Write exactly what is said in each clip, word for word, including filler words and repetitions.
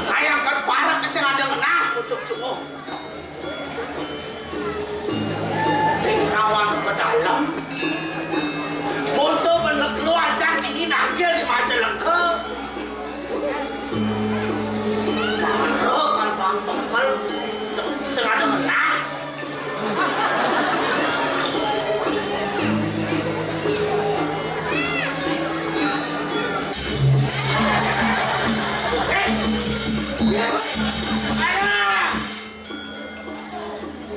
Kayang kan parak sing ada ngenah, ucuk cunguh. Sing kawan pedalem. Foto bener lu aja ini nangkil di Majalengka. Baru kan Bang Bekel sing ada ngenah.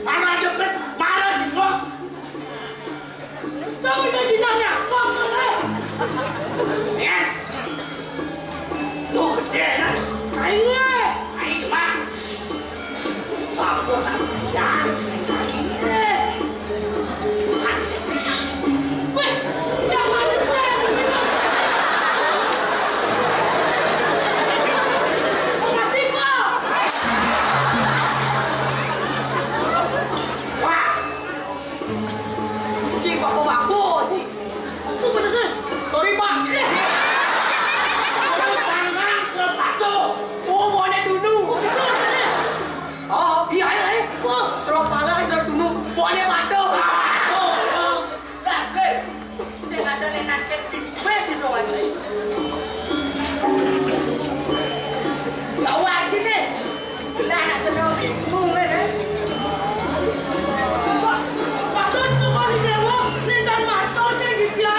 Mana aja bes, mana jenggot? Kamu jadi nanya, kok, eh? Ya. Lu gede, nah. Aing, eh. Aing, Mak. Aku tak sayang, aing, eh. Weh, jangan, eh. Makasih, Pak. Wah. Ci, baku-baku, Ci. Aku bener, sih. Sorry, Pak. Panggang sepatu. Oh, buahnya dulu. Oh, iya, iya, iya. Oh, serau panggang, serau dulu. Buahnya batu. Lah, hei. Sing ada enak wis itu aja. Tahu aja deh. Lah, anak seneng bingung kan, eh? Pak, Pak, coba di dewa, nendang matanya gitu ya.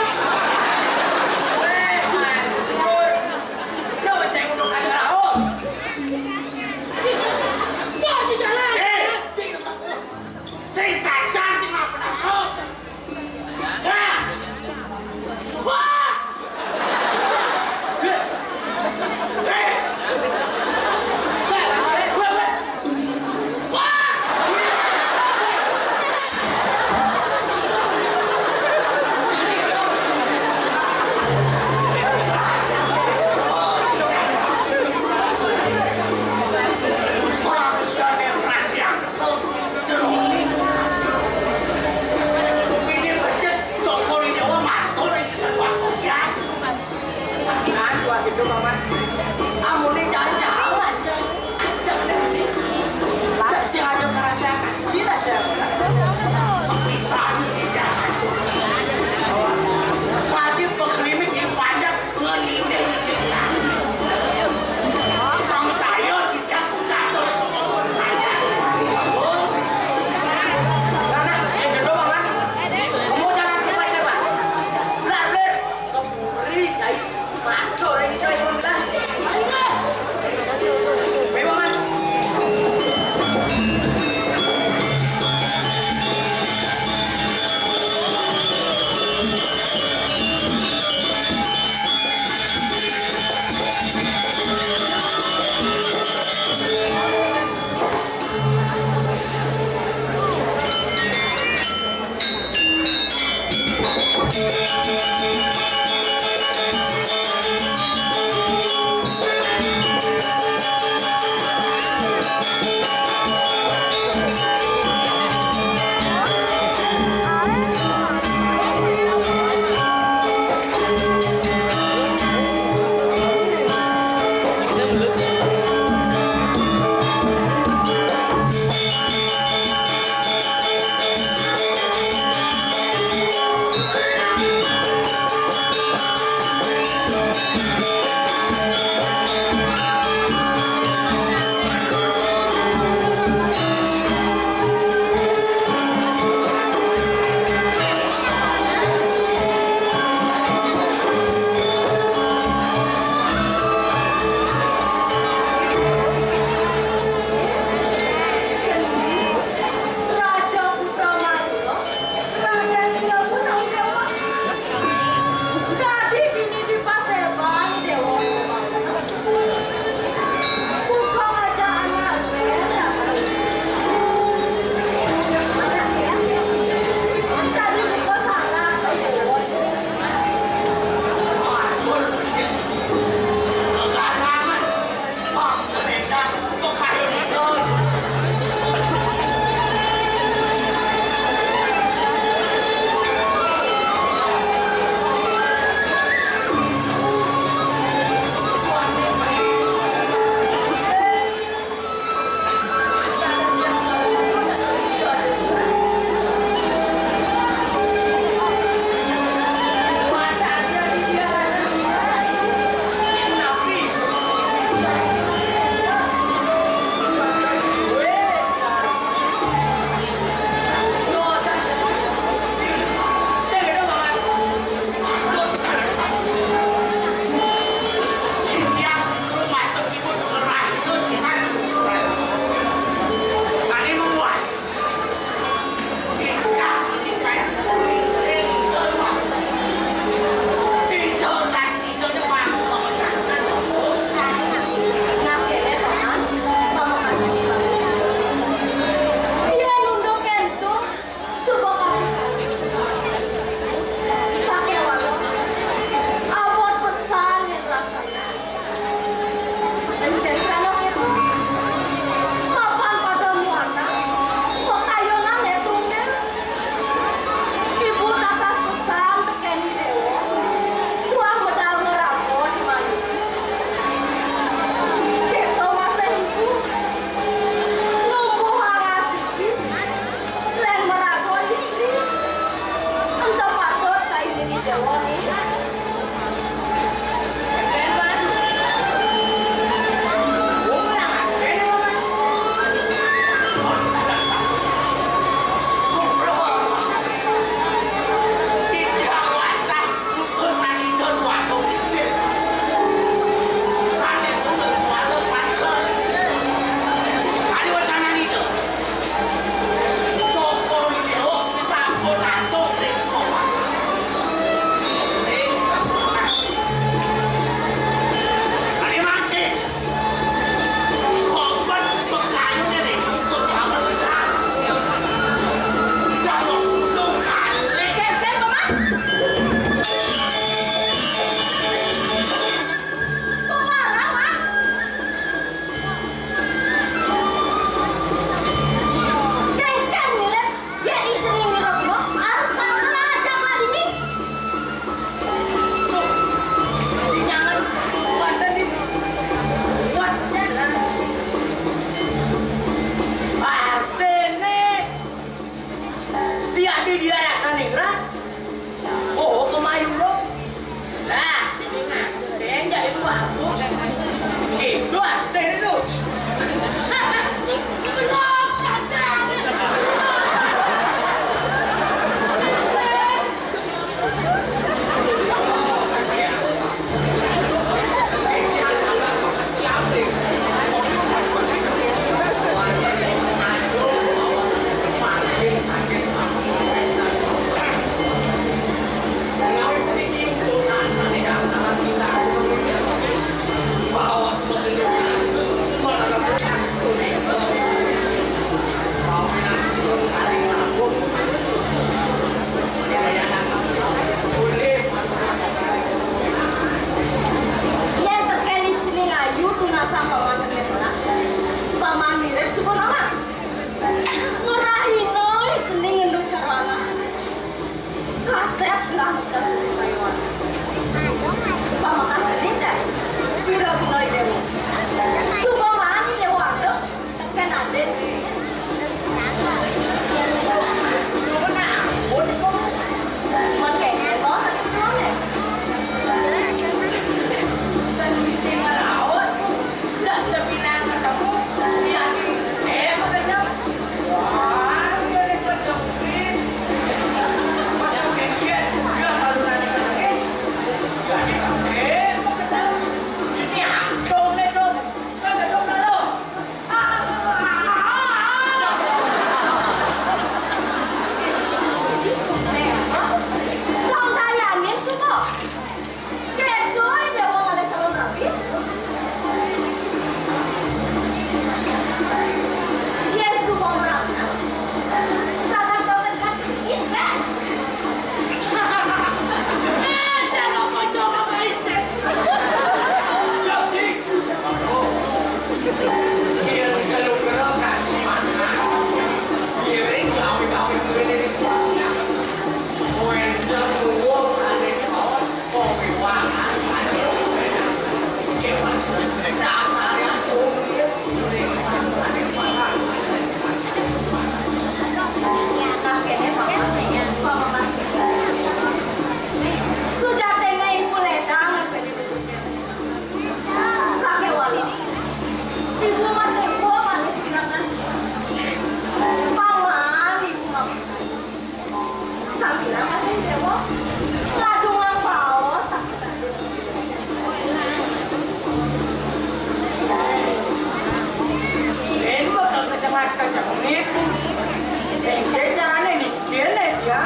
Engké carané nih, kéné ya.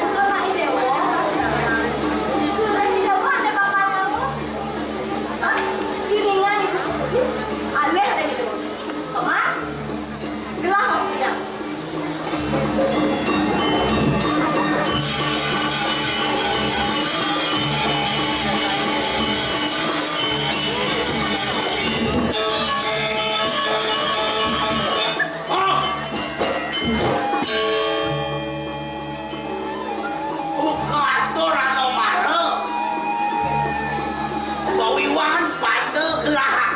Lemah ini, wong. Sudah tidak ada bakal kamu. Hah? Kiringan itu. Alih deh itu. Kemar? Gelah kamu ya. Hah? Uga atur ana mara. Pawiwahan pada gelahan.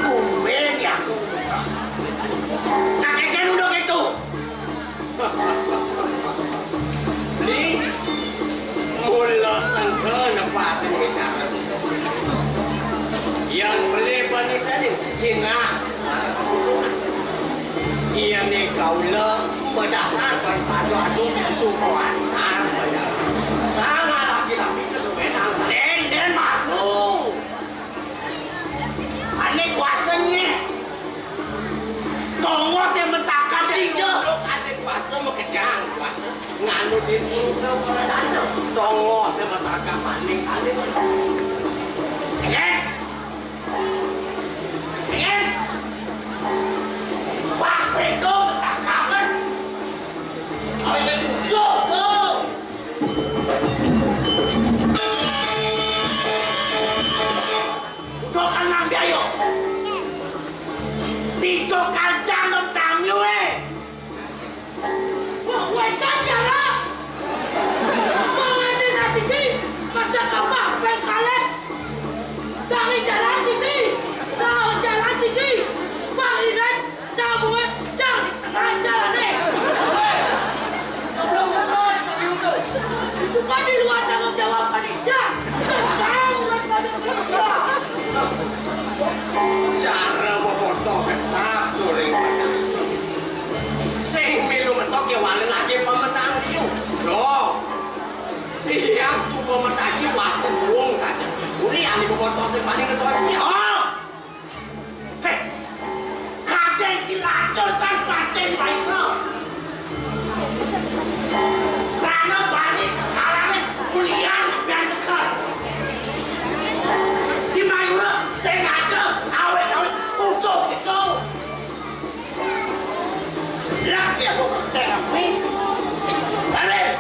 Kumbén ya aku. Nak éngkén unduk itu. Beli, mula sengke nepasin bicara. Yang beli wanita nih, Cina. Iya nih kaula berdasar kan padu-adu suku antar. Sama laki-laki keturunan sendiri masuk. Ané kuasanya. Tongos yang mesakat tiga. Ané kuasa mekejang kuasa. Nganu di urusan para dana. Tongos yang mesakat paling paling. Eh, eh, Pak Brito mesakat. Ayo, jujur, tuh. Udah kan ngambil ayo. Tiga kancang nem tamiu, eh. Wah, wah, kancang lah. Mau ada nasi ki, masa kapah pengkalet. Dari jalan sini, dari jalan sini, Bang Idan. Dah buat, dah di tengah jalan, eh. Goblok motor, tapi udah. Bukan di luar tanggung jawab panitia. Tahu kan pada panitia. Cara memotong ketak, touring. Sing milu mentok ya wali lagi pemenang, yuk. Loh. Siap suba metaki wastu buung tajep. Uli ani beboto sing paling ngetuan siap. Oh! Heh! Kadén cilacur sang pancen baik lo. Rana bani kalane ulian pian beker. Di Mayura sing ada awet-awet utuh gitu. Lah, ya, gua kena nih. Balik.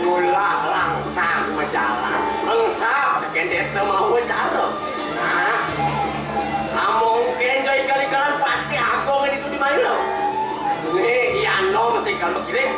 Ngulah langsang majalan. Langsang, saking desa mau cara. Nah, among kenjo igal-igalan patih agung itu di Mayura. Nih, iya nom sing kalau kirim.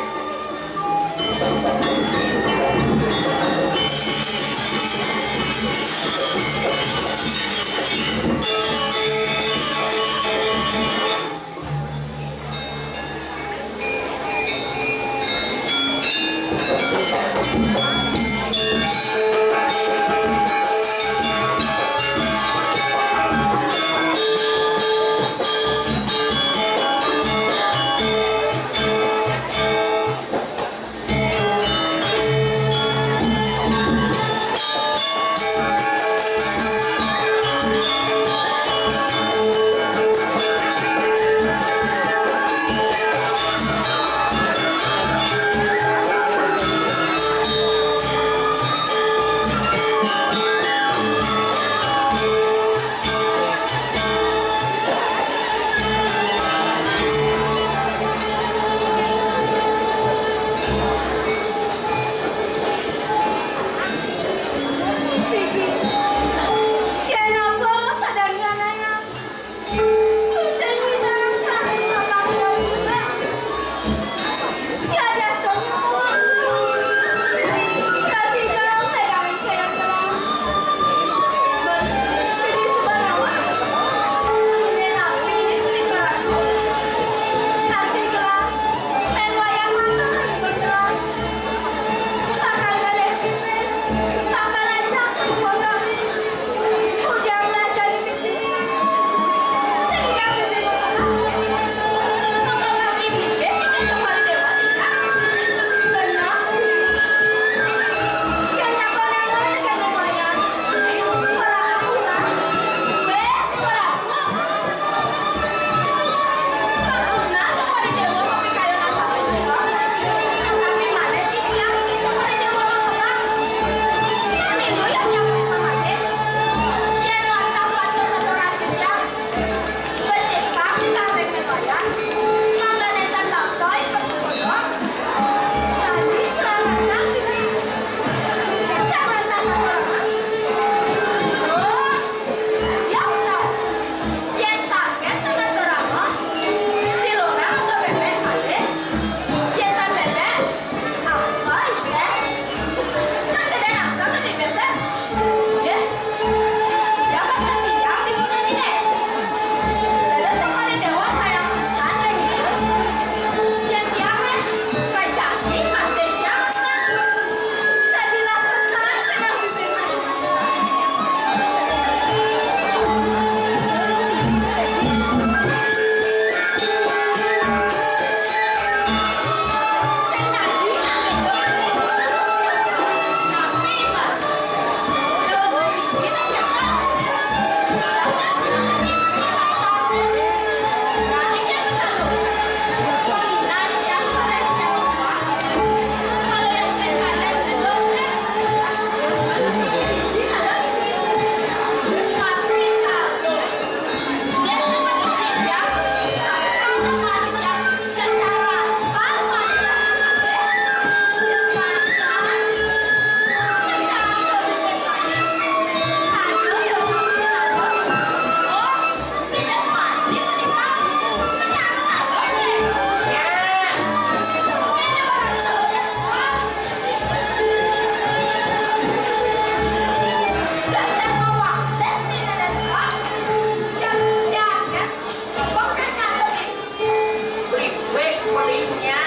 Palingnya,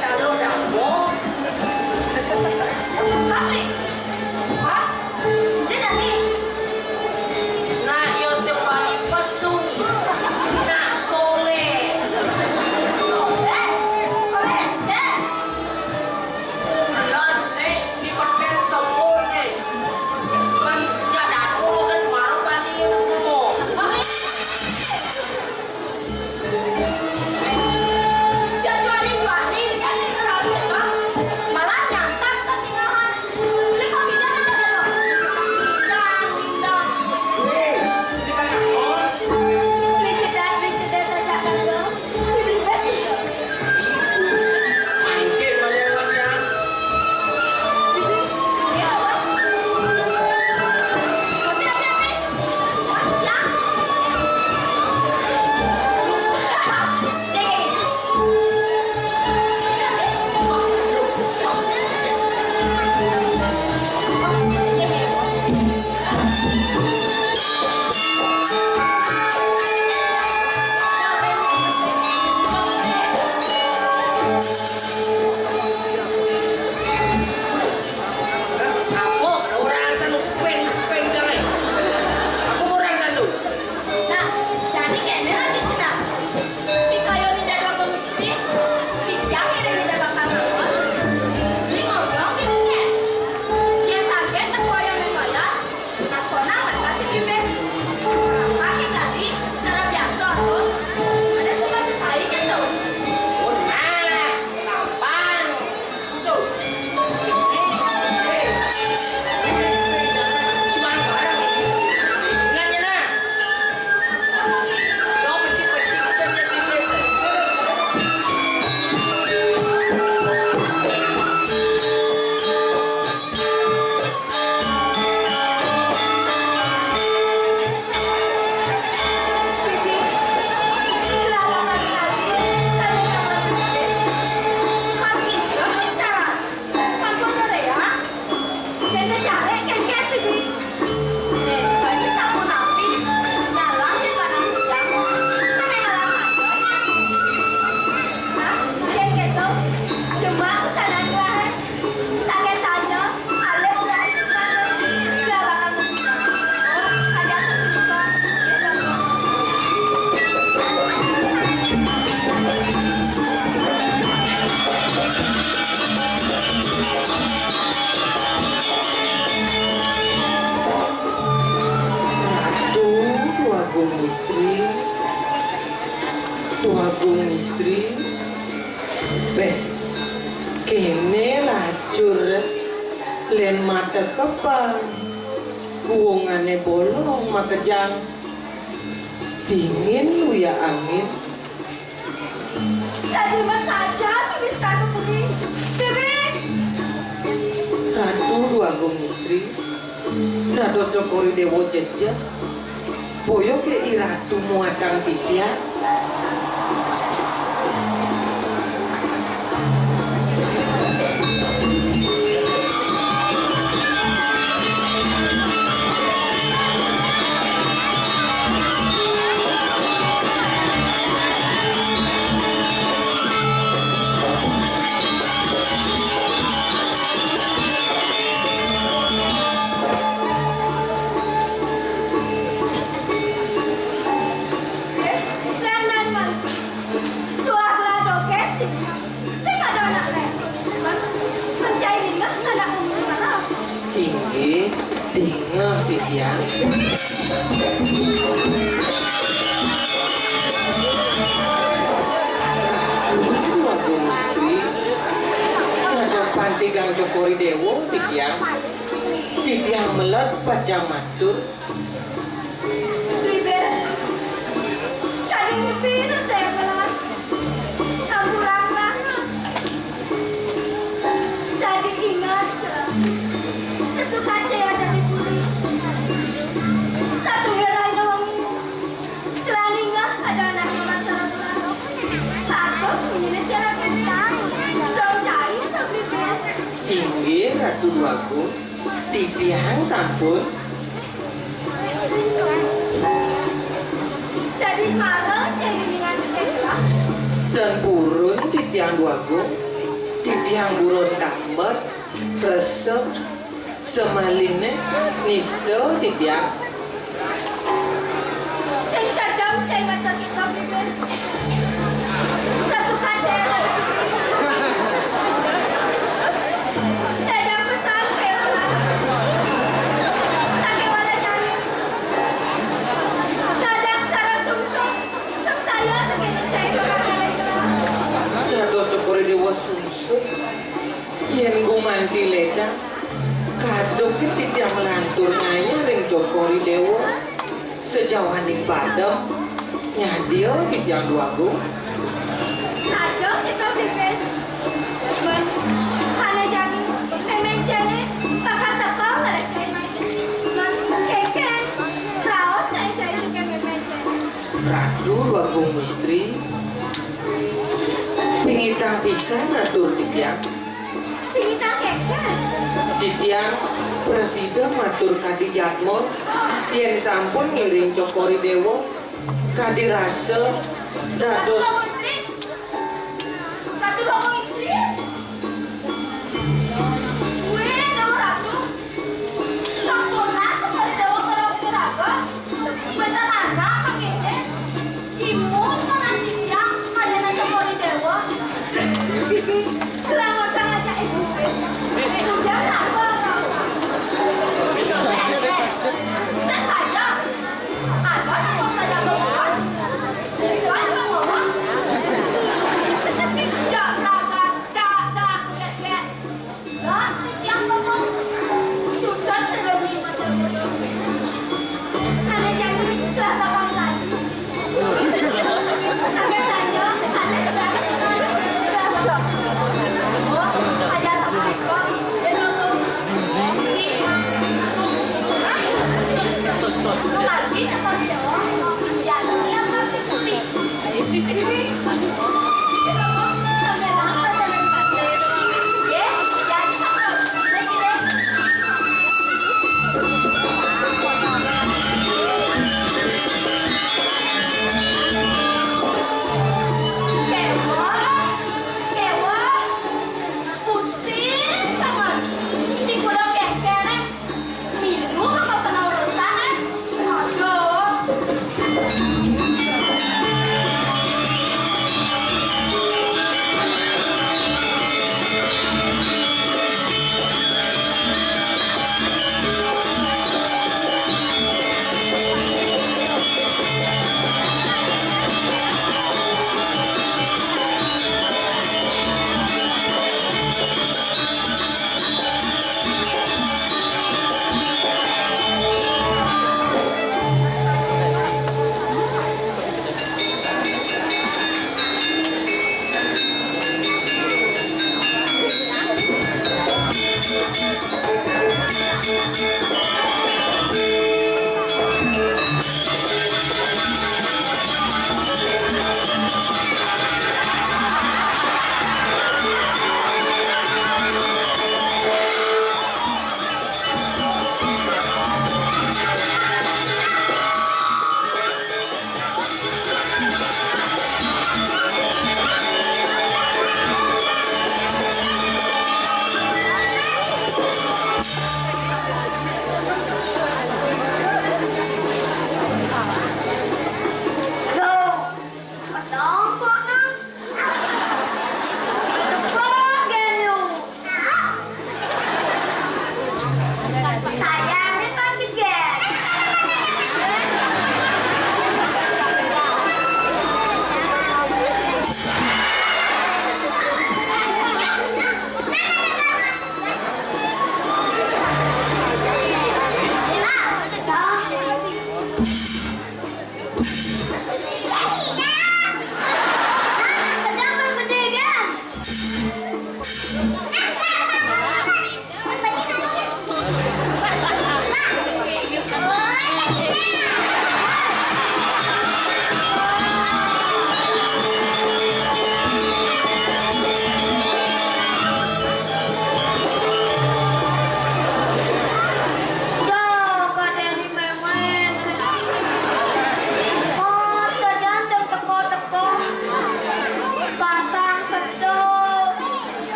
kalau dapur. Hah? Ini Dani. Nak Yosep balik pesung. Nak Soleh. Soleh? Soleh, Dek. Jelas, Nek, di konten semua, Nek. Kan, ya, dapur kan baru balik. Apa? Ada orang asa nu peng, peng jangan. Apa orang asa nu? Nah, jadi kene lah di sini. Di kayu ni jaga pengungsi, di jang ini jaga kamar. Di ngobrol di rumah. Dia sakit, tak koyo membayar. Tak sonang, tak si bibes. Kaki tadi, cara biasa tu. Ada semua sesuai kan tu? Oh, nah, gampang. Aduh, Tuagung Istri. Tuagung Istri. Beh, kene lacur len mata kepang. Wongane bolong makejang. Dingin luya angin. Tadi man saja tulis kartu kuning. Dewi. Ratu Dwagung Istri. Dados Cokori Dewa jejeh. Boya ke I Ratu muatang titiang. Tuah gladoke, sing ada anak lek. Mencai ningeh anak umur mana? Inggih, dingeh titiang. Ratu Agung Istri, dados pantigang Cokori Dewa titiang. Titiang melet pacang matur. Bibir, kadi nyepi resep lah. Hampura banget. Tadi ingat ke sesukan saya dari puri. Satu gerai doang. Setelah ningah ada anak yang masalah pulang. Takut menyinit jalan kencang. Dong cair tak bibir. Inggih, Ratu Dwagung. Titiang sampun. Dadi mara cai dengan titiang. Dan purun Tiang Duagung, titiang buron tamet, resep, semaliné nista titiang. Sing sedem cai matur kita, Bibis. Sasukan cai. Dadang pesan cai. Sakéwala jani. Dadang sareng sungsung. Sing saya sakéné cai. Dados Cokor I Déwa sungsung. Yén gumanti lédang, kaduk titiang nglantur ngayah ring Cokor I Déwa. Sajawaning padem, nyadia titiang Duagung. Saja kita, Bibis. Mén, ané jani, mémén cainé bakal teka ngalih cai mai. Mén, kénkén, raos ngalih cai, kénkén mémén cainé. Ratu Duagung Istri, pingitang pisan atur titiang. Titiang kénkén. Titiang prasida matur kadi jadma, yén sampun ngiring Cokor I Déwa, kadi rasa dados. Ratu Rama Istri. Wih, Déwa Ratu. Sampun Cokor I Déwa ngraos iraga. Bénten anak kéné. Imun mangan titiang, ajanan Cokor I Déwa. Kurang ajar aja ibu. Udah kenapa? Saya saja. Apa yang mau saya lakukan? Saya mau ngomong. Jangan raga, gak, gak, gak, gak. Pusing banget. Ini kurang kengkeng. Milu bakal kena urusan, eh. Aduh.